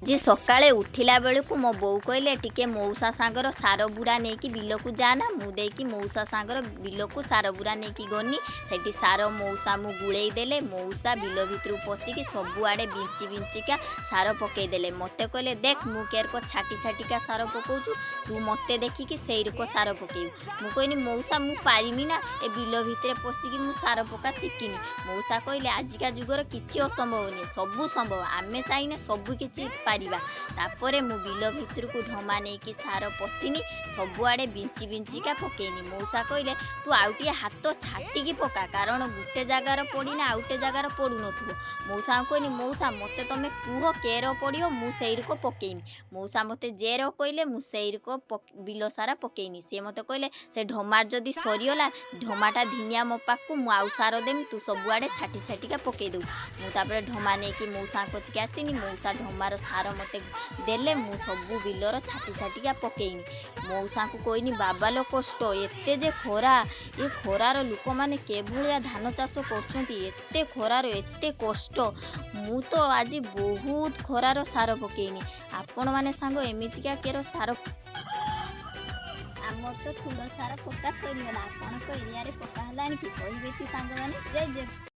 ଆଜି ସକାଳେ ଉଠିଲା ବେଳକୁ ମୋ ବୋଉ କହିଲେ, ଟିକେ ମଉସା ସାଙ୍ଗର ସାର ବୁରା ନେଇକି ବିଲକୁ ଯାଆନା। ମୁଁ ଦେଇକି ମଉସା ସାଙ୍ଗର ବିଲକୁ ସାର ବୁରା ନେଇକି ଗନି। ସେଠି ସାର ମଉସା ମୁଁ ଗୁଳେଇ ଦେଲେ। ମଉସା ବିଲ ଭିତରକୁ ପଶିକି ସବୁଆଡ଼େ ବିଞ୍ଚି ବିଞ୍ଚିକା ସାର ପକେଇଦେଲେ। ମୋତେ କହିଲେ, ଦେଖ ମୁଁ କେରକ ଛାଟି ଛାଟିକା ସାର ପକଉଛୁ, ତୁ ମୋତେ ଦେଖିକି ସେଇରକ ସାର ପକେଇବୁ। ମୁଁ କହିନି, ମଉସା, ମୁଁ ପାରିମି ନା, ଏ ବିଲ ଭିତରେ ପଶିକି ମୁଁ ସାର ପକା ଶିଖିନି। ମଉସା କହିଲେ, ଆଜିକା ଯୁଗର କିଛି ଅସମ୍ଭବ ନୁହେଁ, ସବୁ ସମ୍ଭବ, ଆମେ ଚାହିଁଲେ ସବୁ କିଛି ପାରିବା। ତାପରେ ମୁଁ ବିଲ ଭିତରକୁ ଢମା ନେଇକି ସାର ପଶିନି, ସବୁଆଡ଼େ ବିଞ୍ଚି ବିଞ୍ଚିକା ପକେଇନି। ମଉସା କହିଲେ, ତୁ ଆଉ ଟିକେ ହାତ ଛାଟିକି ପକା, କାରଣ ଗୋଟେ ଜାଗାର ପଡ଼ିନା ଆଉ ଗୋଟେ ଜାଗାର ପଡ଼ୁନଥିବ। ମଉସାଙ୍କୁ କହିନି, ମଉସା, ମୋତେ ତମେ କୁହ କେର ପଡ଼ିବ, ମୁଁ ସେଇରକ ପକେଇମି। ମଉସା ମୋତେ ଯେର କହିଲେ, ମୁଁ ସେଇରକ ବିଲ ସାରା ପକେଇନି। ସିଏ ମୋତେ କହିଲେ, ସେ ଢମାର ଯଦି ସରିଗଲା, ଢମାଟା ଧିନିଆ ମୋ ପାଖକୁ, ମୁଁ ଆଉ ସାର ଦେମି, ତୁ ସବୁଆଡ଼େ ଛାଟି ଛାଟିକା ପକେଇ ଦେବୁ। ମୁଁ ତାପରେ ଢମା ନେଇକି ମଉସାଙ୍କ କତିକି ଆସିନି। ମଉସା ଢମାର ସାର ମୋତେ ଦେଲେ, ମୁଁ ସବୁ ବିଲର ଛାଟି ଛାଟିକା ପକେଇନି। ମଉସାଙ୍କୁ କହିନି, ବାବାଲୋ, କଷ୍ଟ ଏତେ ଯେ ଖରା, ଏ ଖରାର ଲୋକମାନେ କେଭଳିଆ ଧାନ ଚାଷ କରୁଛନ୍ତି, ଏତେ ଖରାର ଏତେ କଷ୍ଟ। ମୁଁ ତ ଆଜି ବହୁତ ଖରାର ସାର ପକେଇନି। ଆପଣମାନେ ସାଙ୍ଗ ଏମିତିକା କେର ସାର ଆମର ତ ଥୋଡ଼ ସାର ପକା ସରିଗଲା। ଆପଣଙ୍କ ଏରିଆରେ ପକା ହେଲାଣି କି? କହିବେ କି ସାଙ୍ଗମାନେ? ଜୟ ଜୟ।